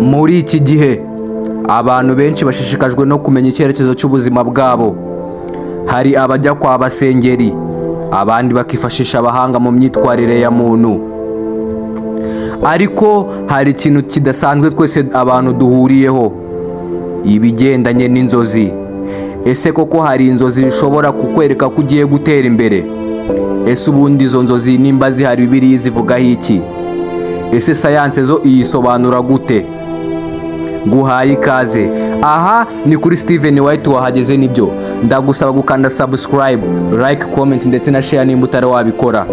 Muri iki gihe abantu benshi bashishikajwe no kumenya icyerekezo cy'ubuzima bwabo. Hari abajya kwa basengeri, abandi bakifashisha abahanga mu myitwarire ya muntu. Ariko hari ikintu kidasanzwe twese abantu duhuriyeho, ibigendanye n'inzozi. Ese koko hari inzozi zishobora kukwereka ko ugiye gutera imbere? Ese ubundi izo nzozi nimba zihari, Bibiliya zivugaho iki? Ese sayanse zo iyisobanura gute? Guhaye ikaze, aha ni kuri Steven White. Wahageze nibyo, ndagusaba gukanda subscribe, like, comment ndetse na share nimba utari wabikora.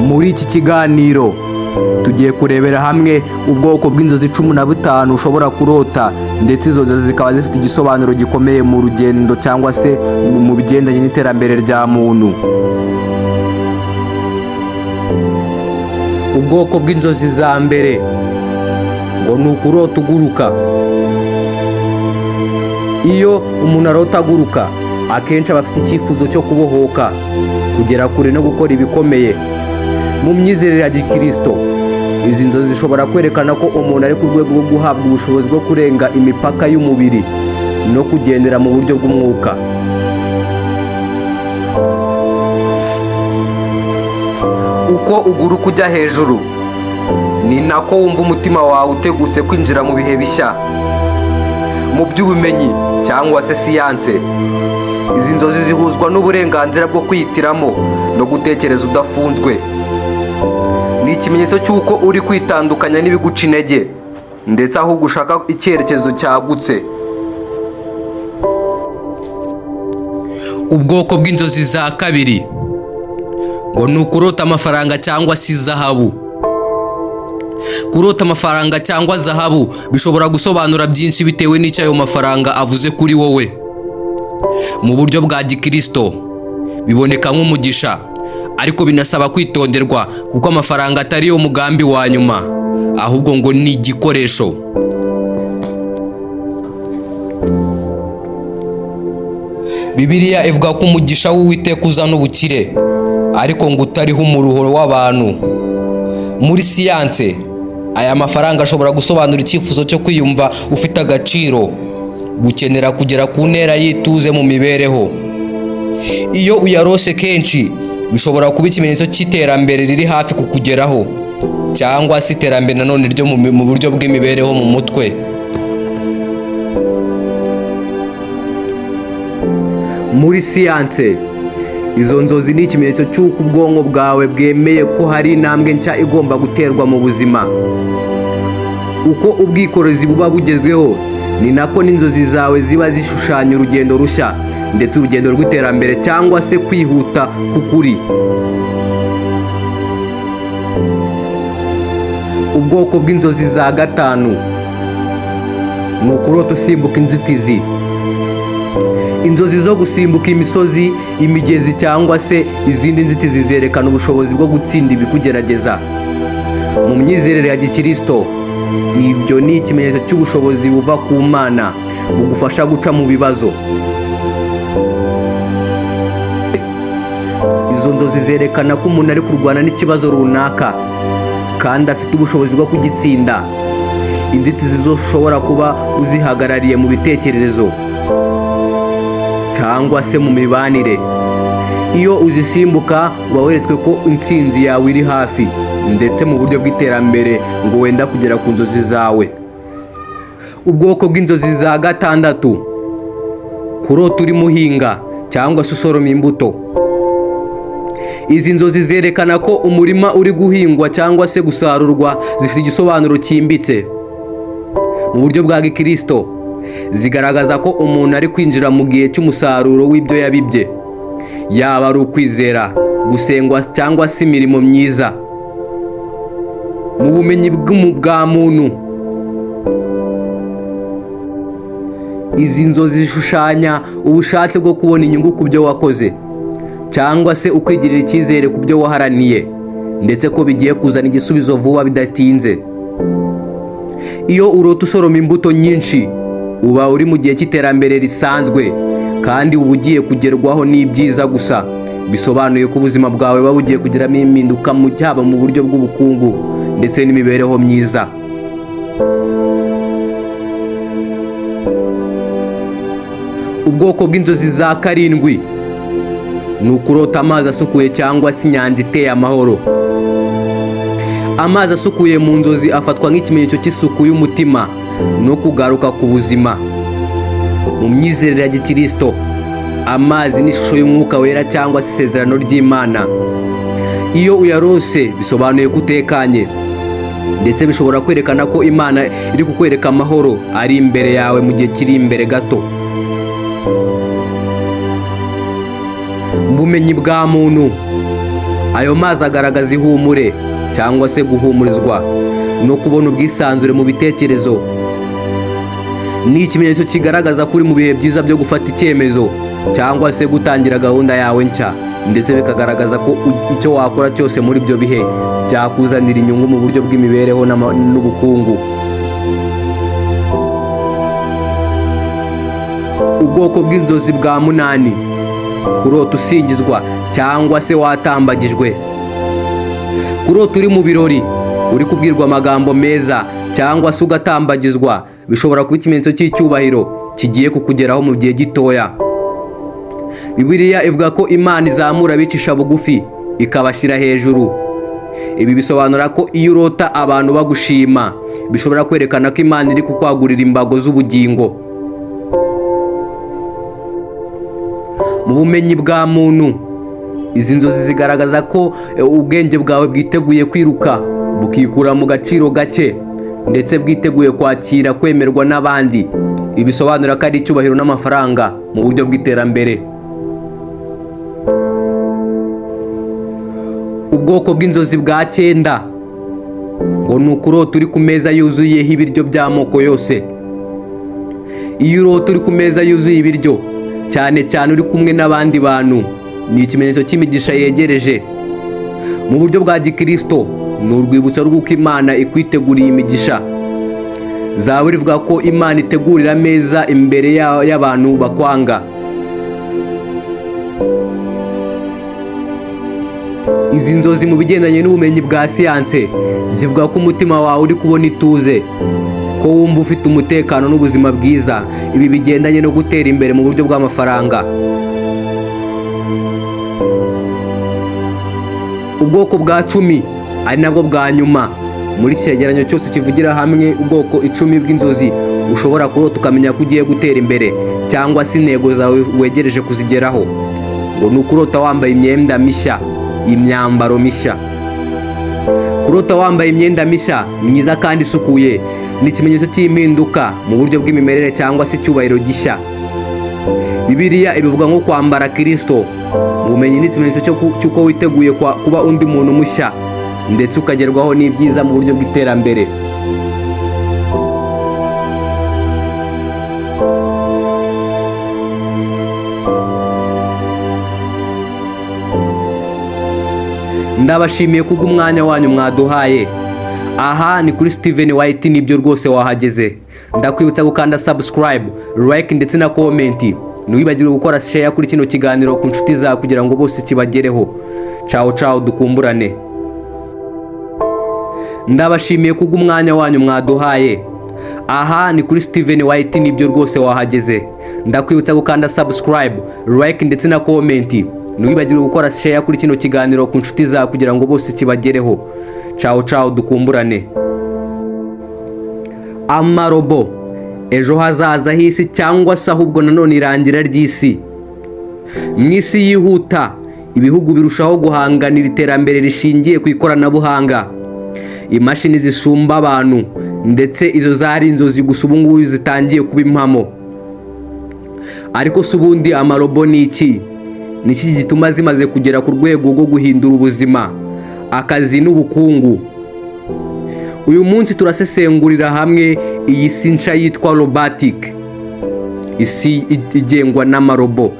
Muri iki kiganiro tugiye kurebera hamwe ubwoko bw'inzozi 15 ushobora kurota, ndetse izo nzozi zikaba zifite igisobanuro gikomeye mu rugendo cyangwa se mu bigendanye n'iterambere rya muntu. Ubwoko bw'inzozi za mbere ngo ni ukurota uguruka. Iyo umuntu arota aguruka, akenshi aba afite icyifuzo cyo kubohoka, kugera kure no gukora ibikomeye. Mu myizerere ya gikirisito, izi nzozi zishobora kwerekana ko umuntu ari ku rwego rwo guhabwa ubushobozi bwo kurenga imipaka y'umubiri no kugendera mu buryo bw'umwuka. Uko uguruka ujya hejuru, ni nako wumva umutima wawe utegutse kwinjira mu bihe bishya mu by'ubumenyi cyangwa se siyanse. Izi nzozi zihuzwa n'uburenganzira bwo kwihitiramo no gutekereza udafunzwe. Ni ikimenyetso cy'uko uri kwitandukanya n'ibiguca intege, ndetse ahubwo ushaka icyerekezo cyagutse. Ubwoko bw'inzozi za kabiri ngo ni ukurota amafaranga cyangwa se izahabu. Kurota amafaranga cyangwa zahabu bishobora gusobanura byinshi bitewe n'icyo ayo mafaranga avuze kuri wowe. Mu buryo bwa gikirisito biboneka nk'umugisha, ariko binasaba kwitonderwa kuko amafaranga atari yo mugambi wa nyuma, ahubwo ngo ni igikoresho. Bibiliya ivuga ko umugisha w'Uwiteka uzana ubukire, ariko ngo utariho umuruho w'abantu. Muri siyanse, aya mafaranga ashobora gusobanura icyifuzo cyo kwiyumva ufite agaciro, gukenera kugera ku ntera y'ituze mu mibereho. Iyo uyarose kenshi, bishobora kuba ikimenyetso cy'iterambere riri hafi kukugeraho, cyangwa se iterambere nanone ryo mu buryo bw'imibereho mu mutwe. Muri siyanse, izo nzozi ni ikimenyetso cy'uko ubwonko bwawe bwemeye ko hari intambwe nshya igomba guterwa mu buzima. Uko ubwikorezi buba bugezweho, ni nako n'inzozi zawe ziba zishushanya urugendo rushya, ndetse urugendo rw'iterambere cyangwa se kwihuta k'ukuri. Ubwoko bw'inzozi za gatanu ni ukurota usimbuka inzitizi. Inzozi zo gusimbuka imisozi, imigezi cyangwa se izindi nzitizi zerekana ubushobozi bwo gutsinda ibikugerageza. Mu myizerere ya gikirisito, ibyo ni ikimenyetso cy'ubushobozi buva ku Mana bugufasha guca mu bibazo. Izo nzozi zerekana ko umuntu ari kurwana n'ikibazo runaka kandi afite ubushobozi bwo kugitsinda. Inzitizi zo ushobora kuba uzihagarariye mu bitekerezo cyangwa se mu mibanire. Iyo uzisimbuka, uba weretswe ko intsinzi yawe iri hafi, ndetse mu buryo bw'iterambere ngo wenda kugera ku nzozi zawe. Ubwoko bw'inzozi za gatandatu, kurota urimo uhinga cyangwa se usoroma imbuto. Izi nzozi zerekana ko umurima uri guhingwa cyangwa se gusarurwa, zifite igisobanuro cyimbitse. Mu buryo bwa gikirisito, zigaragaza ko umuntu ari kwinjira mu gihe cy'umusaruro w'ibyo yabibye, yaba ari ukwizera, gusengwa cyangwa se imirimo myiza. Mu bumenyi bwa muntu, izi nzozi zishushanya ubushake bwo kubona inyungu ku byo wakoze, cyangwa se ukwigirira icyizere ku byo waharaniye, ndetse ko bigiye kuzana igisubizo vuba bidatinze. Iyo urota usoroma imbuto nyinshi, uba uri mu gihe cy'iterambere risanzwe, kandi uba ugiye kugerwaho n'ibyiza gusa. Bisobanuye ko ubuzima bwawe buba bugiye kugiramo impinduka, haba mu buryo bw'ubukungu ndetse n'imibereho myiza. Ubwoko bw'inzozi za karindwi ni ukurota amazi asukuye cyangwa se inyanja iteye amahoro. Amazi asukuye mu nzozi afatwa nk'ikimenyetso cy'isuku y'umutima no kugaruka ku buzima. Mu myizerere ya gikirisito, amazi ni ishusho y'Umwuka Wera cyangwa se isezerano ry'Imana. Iyo uyarose, bisobanuye ko utekanye, ndetse bishobora kwerekana ko Imana iri kukwereka amahoro ari imbere yawe mu gihe kiri imbere gato. Mu bumenyi bwa muntu, ayo mazi agaragaza ihumure cyangwa se guhumurizwa no kubona ubwisanzure mu bitekerezo. Ni ikimenyetso kigaragaza ko uri mu bihe byiza byo gufata icyemezo cyangwa se gutangira gahunda yawe nshya, ndetse bikagaragaza ko icyo wakora cyose muri ibyo bihe byakuzanira inyungu mu buryo bw'imibereho n'ubukungu. Ubwoko bw'inzozi bwa munani: kurota usingizwa cyangwa se watambagijwe. Kurota uri mu birori, uri kubwirwa amagambo meza cyangwa se ugatambagizwa, bishobora kuba ikimenyetso cy'icyubahiro kigiye kukugeraho mu gihe gitoya. Bibiliya ivuga ko Imana izamura abicisha bugufi ikabashyira hejuru. Ibi bisobanura ko iyo urota abantu bagushima, bishobora kwerekana ko Imana iri kukwagurira imbago z'ubugingo. Mu bumenyi bwa muntu, izi nzozi zigaragaza ko ubwenge bwawe bwiteguye kwiruka, bukikura mu gaciro gake, ndetse bwiteguye kwakira kwemerwa n'abandi. Ibi bisobanura ko ari icyubahiro n'amafaranga mu buryo bw'iterambere. Ubwoko bw'inzozi bwa cyenda ngo ni ukurota uri ku meza yuzuyeho ibiryo by'amoko yose. Iyo urota uri ku meza yuzuye ibiryo, cyane cyane uri kumwe n'abandi bantu, ni ikimenyetso cy'imigisha yegereje. Mu buryo bwa gikirisito, ni urwibutso rw'uko Imana ikwiteguriye imigisha. Zaburi ivuga ko Imana itegurira ameza imbere y'abantu bakwanga. Izi nzozi mu bigendanye n'ubumenyi bwa siyanse zivuga ko umutima wawe uri kubona ituze, ko wumva ufite umutekano n'ubuzima bwiza. Ibi bigendanye no gutera imbere mu buryo bw'amafaranga. Ubwoko bwa 10, ari nabwo bwa nyuma muri iki cyegeranyo cyose kivugira hamwe ubwoko 10 bw'inzozi ushobora kurota ukamenya ko ugiye gutera imbere cyangwa se intego zawe wegereje kuzigeraho, ngo ni ukurota wambaye imyenda mishya, imyambaro mishya. Kurota wambaye imyenda mishya myiza kandi isukuye ni ikimenyetso cy'impinduka mu buryo bw'imimerere cyangwa se icyubahiro gishya. Bibiliya ibivuga nko kwambara Kirisito. Mu bumenyi, ni ikimenyetso cy'uko witeguye kuba undi muntu mushya, ndetse ukagerwaho n'ibyiza mu buryo bw'iterambere. Ndabashimiye kubw'umwanya wanyu mwaduhaye. Aha ni kuri Steven White, nibyo rwose wahageze. Ndakwibutsa gukanda subscribe, like ndetse na comment. Ntiwibagirwe gukora share kuri kino kiganiro ku nshuti zawe kugira ngo bose kibagereho. Ciao ciao, dukumburane. Ndabashimiye kubw'umwanya wanyu mwaduhaye. Aha ni kuri Steven White, nibyo rwose wahageze. Ndakwibutsa gukanda subscribe, like ndetse na comment. Ntiwibagirwe gukora share kuri kino kiganiro ku nshuti zawe kugira ngo bose kibagereho. Ciao ciao, dukumburane. Amarobo, ejo hazaza h'isi cyangwa se ahubwo nanone irangira ry'isi? Mu isi yihuta, ibihugu birushaho guhanganira iterambere rishingiye ku ikoranabuhanga. Imashini zisumba abantu, ndetse izo zari inzozi gusa, ubu ngubu zitangiye kuba impamo. Ariko se ubundi amarobo ni iki? Ni iki gituma zimaze kugera ku rwego rwo guhindura ubuzima, akazi n'ubukungu? Uyu munsi turasesengurira hamwe iyi si nshya yitwa robotic, isi igengwa n'amarobo,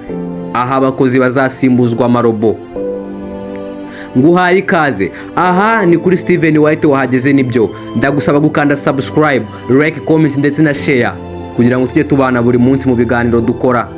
aho abakozi bazasimbuzwa amarobo. Nguhaye ikaze. Aha ni kuri Steven White, wahageze nibyo. Ndagusaba gukanda subscribe, like, comment ndetse na share kugira ngo tujye tubana buri munsi mu biganiro dukora.